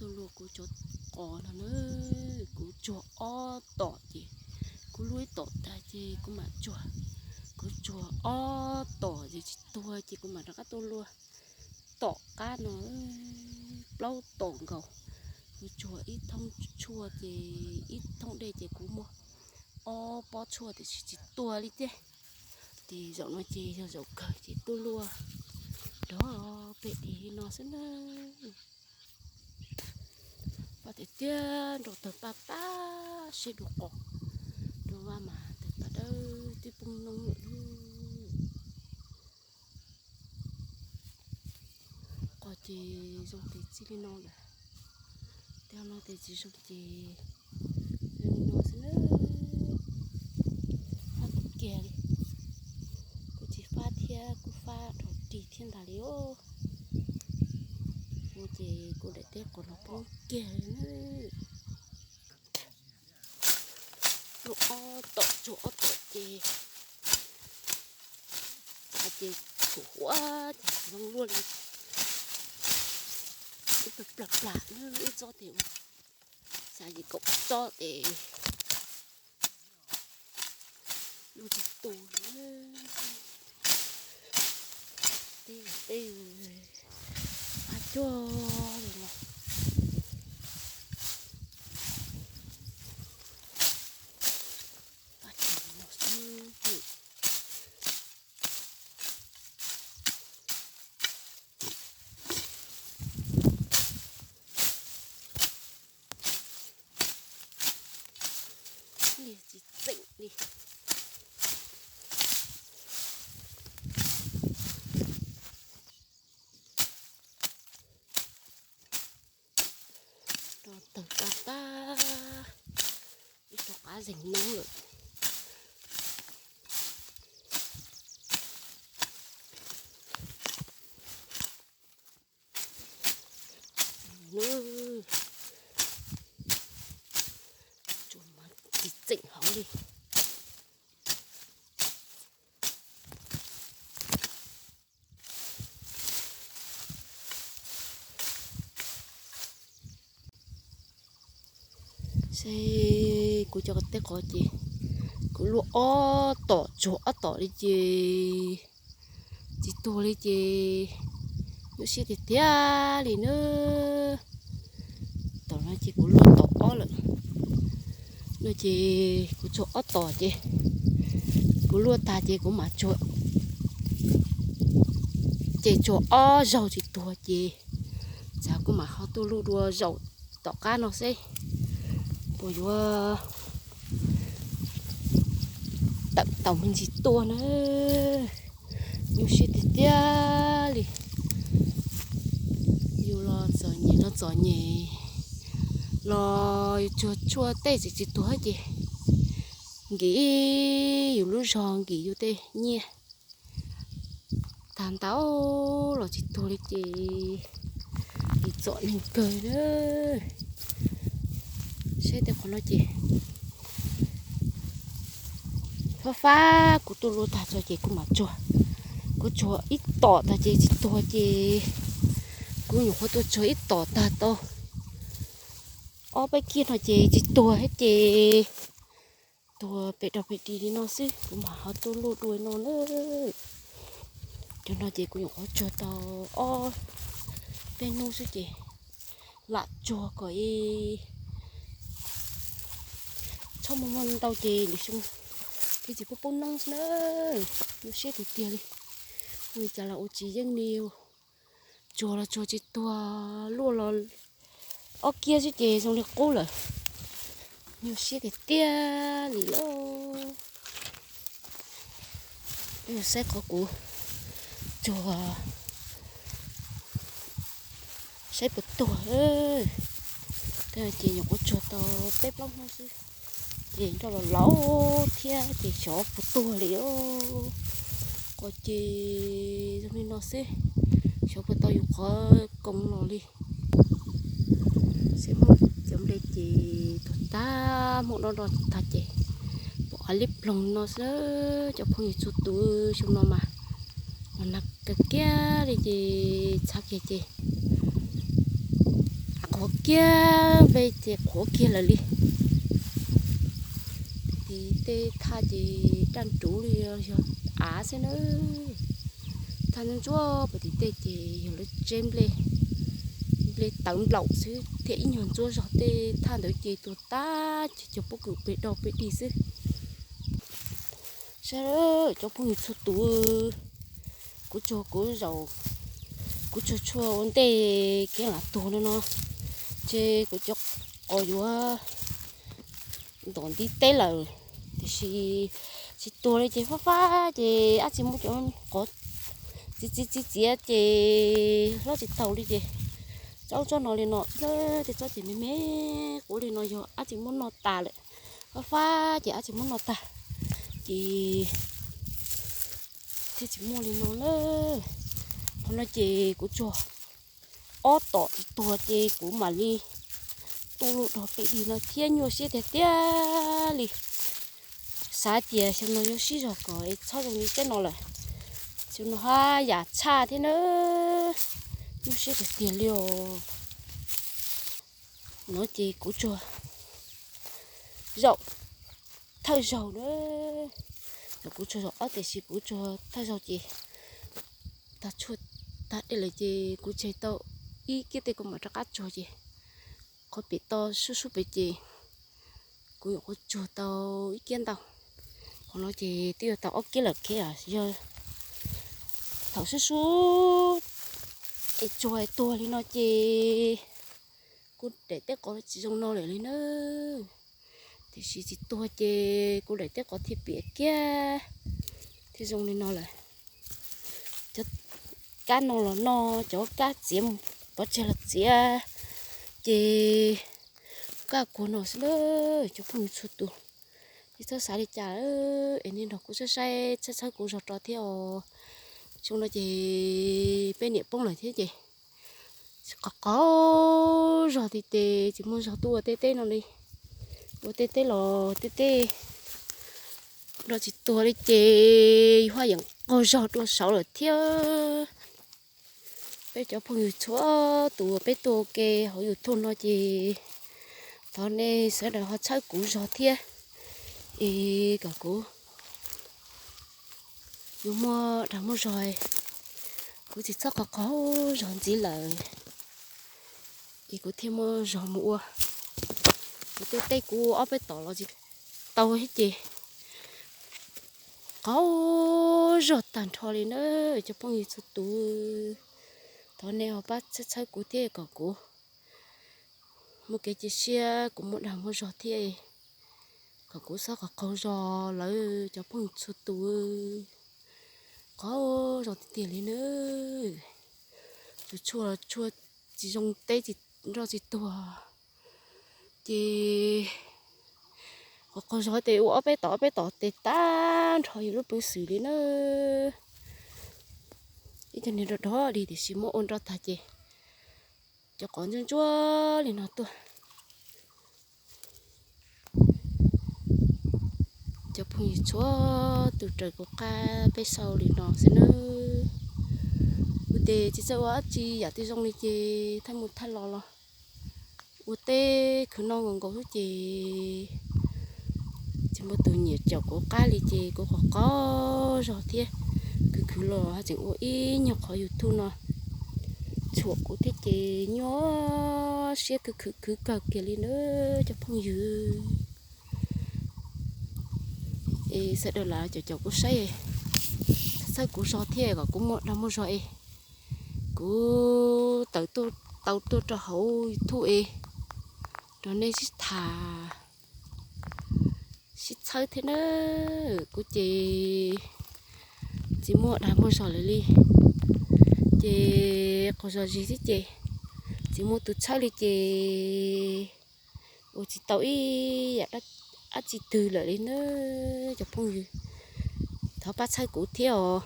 Luaj kuv cov qos no na, kuv tsuag ob tom ces, kuv luaj ib tom tag ces kuv mam tsuag, kuv tsuag ob tom ces tsis tuag ces kuv mam rov qab tuaj luaj tom qab no plaub tom nkaus. Kuv tsuag ib thoob tshuaj ces ib thoob dej ces kuv muaj ob pob tshuaj tiam sis tsis tuag li thiab. Ces zaum no ces yog zaum kawg ces tuaj luaj nrov pem di li no xwb na. Paj tiag tiag nrov tawg paj tab seb dua qos, dua vaj mas tawg paj dawb twb poob noob lawm. Qos ces zoo tes txij li no lawm, tej no tes tsis zoo ces zoo li no xwb na. Fab kiag li, kuj tsis fab thiab kuj fab dhau ris thiab ntag li os. Ces kuv daim teb qos no poob kiag li na. Luaj ob tom tsuag ob tom ces, ces tsuag huab ces zoo luaj li. Ib tug plam plam ib tsob tes, xav yim kaum tsob tes luaj tsis tu. Tej tej qab cuag li no. Paj tseem no xwb. Liag tsis txeem li. Rau tawg tag tag, ib rov qab zeeg noob lawm. Tsuas mas tsis txeem hauv li. Seb kuv cov tej qos ces kuv luaj ob tom tsuag ob tom li ces tsis tuag li ces nyuaj siab tiag tiag li na. Tom no ces kuv luaj tom ob lawm no ces kuv tsuag ob tom ces kuv luaj tag ces kuv mam tsuag, ces tsuag ob zaug tsis tuag ces tsam kuv mam ho tuaj luaj dua zaum tom qab no seb puas yuav tawm tau me ntsis tuaj na. Nyuaj siab tiag tiag li. Yus los txom nyem los txom nyem, los yus tsuag tshuaj tej tsis tsis tuag ces nkim yus lub zog nkim yus tej nyiaj tag ntau los tsis tuag li ces nkim txom neeg kawg na. Seb tej qhov no ces fab fab kuv tuaj luaj tag tso ces kuv mam tsuag. Kuv tsuag ib tom tag ces tsis tuag ces kuv nyuam qhuav tuaj tsuag ib tom tag tau ob peb kiag no ces tsis tuag thiab ces tuag pem rau pem ris li no xwb kuv mam ho tuaj luaj dua no na. Cov no ces kuv nyuam qhuav tsuag tau ob peb hnub xwb ces lam tsuag kom ib txhob muaj muaj ntau ces lwm xyoo thiaj tsis pub pub noob xwb na. Nyuaj siab tiag tiag li, ua li cas los ua tsis yeej li. Tsuag los tsuag tsis tuag, luaj los ob kiag xwb ces zoo li qub lawm. Nyuaj siab tiag tiag li lauj. Peb mus saib qhov kuv tsuag saib puas tuag. Ces nyuam qhuav tsuag tau peb plaub hnub xwb ces nroj los laus thiab ces xyov puas tuag li. Qhov ces zoo li no xwb, xyov puas tau yus qhov koom los li. Seb muaj cov nplej ces tuag tag, muaj noj noj tag ces pom av liab ploog no xwb. Cov phooj ywg txhua tus, xyoo no mas los nag kawg kiag li ces txhab kiag ces qhov Qhuav kiag nplej ces qhuav kiag lawm li. Tim tej thaj ces daj nruv li yog av xwb na. Thaj ntsuab ntsuab pem tim tej ces yog lawv tseb nplej, nplej tawv nplaum xwb thiab ib nyuag ntsuab zog. Tej thaj ntawd ces tuag tag ces cov pob kws pes dau pes dig xwb. Saib cov phooj ywg txhua tus, kuv tsuag kuv zaum, kuv tsuag tsuag ua ntej kev lam tuag no no, ces kuv cov qos yuav ntom ntiv teb lawm. Tiam sis tsis tuag li ces fab fab ces dab tsi muab cov qos txiav txiav txiav txiav ces hlob tsis taus li ces tsob tsob no li no, tej tsob ces me me quav li no yog dab tsi muab noj tas lawm. Fab fab ces dab tsi muab noj tag ces thiaj tsis muaj li no na. Qhov no ces kuv tsuag ob tom tsis tuag ces kuv mam li tu lub dog pem dig no thiab nyuaj siab tiag tiag li. Xav tias xyoo no yuav sib zog kom es txhob zoo li teb no lawm. Xyoo no haj yam tshaj thiab na, nyuaj siab tiag tiag li os. No ces kuv tsuag zaum thawj zaug na. Kuv tsuag zaum ob tiam sis kuv tsuag thawj zaug ces tag tshuaj tag dej lawm ces kuv tseg tau ib kiab tej kuv mam rov qab tsuag ces qhov pem toj sub sub pem ces kuv nyuam qhuav tsuag tau ib kiab ntau. Qhov no ces twb yuav tau ob kiab lawm khiav yog thaum sub sub es tsuag es tuag li no ces kuv daim teb qos tsis zoo no lawm li na. Tiam sis tsis tuag ces kuv daim teb qos thiaj piam kiag thiaj zoo li no lawm. Cov kab no los no, cov kab txiav mus pov tseg los txiav ces kab kuag no xwb na. Cov phooj ywg txhua tus, nej txhob xav li cas es nej nrog kuv saib saib txhawb txhawb kuv zog rau thiab os. Xyoo no ces peb niam poob lawm thiab ces qos qaug zog tiag tiag, tsis muaj zog tuaj ua tej teb no li. Ua tej teb los tej teb nroj tsis tuag li ces yuav haj yam qaug zog dua saud lawm thiab. Peb cov phooj ywg txhua tus uas peb tuaj ua ke hauv YouTube no ces thov nej sawv daws ho txhawb kuv zog thiab es kom kuv yuav muaj dag muaj zog. Kuv tsis txhob qos qaug zog ntxiv lawm es kuv thiaj muaj zog mus ua. Kuv tej teb kuv ob peb tom los tsis tau thiab ces qaug zog tag nrho li na. Cov phooj ywg txhua tus, thov nej ho pab txhawb txhawb kuv thiab kom kuv muaj kev cia siab, kuv muaj dag muaj zog thiab, kom kuv txhob qos qaug zog lawm cov phooj ywg txhua tus. Qaug zog tiag tiag li na. Tus tshuaj los tshuaj tsis zoo teb, tsis nroj tsis tuag ces qos qaug zog tes ua ob peb tom ob peb tom tes tag nrho yus lub peev xwm li na. Ib co niag nrog dog dig tiam sis muab ua nroj tag ces cov qos ntsuab ntsuab li no tuaj. Cov phooj ywg txhua tus raws kuv qab peb sau li no xwb nawb. Kuv ces tsis txawj ua dab tsi yam twg zoo li ces thaj mus thaj los los ua teb khwv noj nkaus nkaus xwb ces tsis muaj tus nyiam caum kuv qab li ces kuv qos qaug zog thiab. Khwv khwv los haj tseem ua ib nyuag qhov YouTube no tshuam kuv thiab ces nyuaj siab khwv khwv khwv kawg kiag li nawb cov phooj ywg. Es sawv daws los caum caum kuv saib, txhawb kuv zog thiab kom kuv muaj dag muaj zog es kuv tawm tau tuaj rau hauv YouTube es rau nej sib tham sib txhawb thiab na. Kuv ces tsis muaj dag muaj zog lawm li ces qaug zog zis xwb ces tsis muaj tus txhawb li ces ua tsis tau ib yam dab tsi twg lawm li na. Cov phooj ywg, thov pab txhawb kuv thiab os.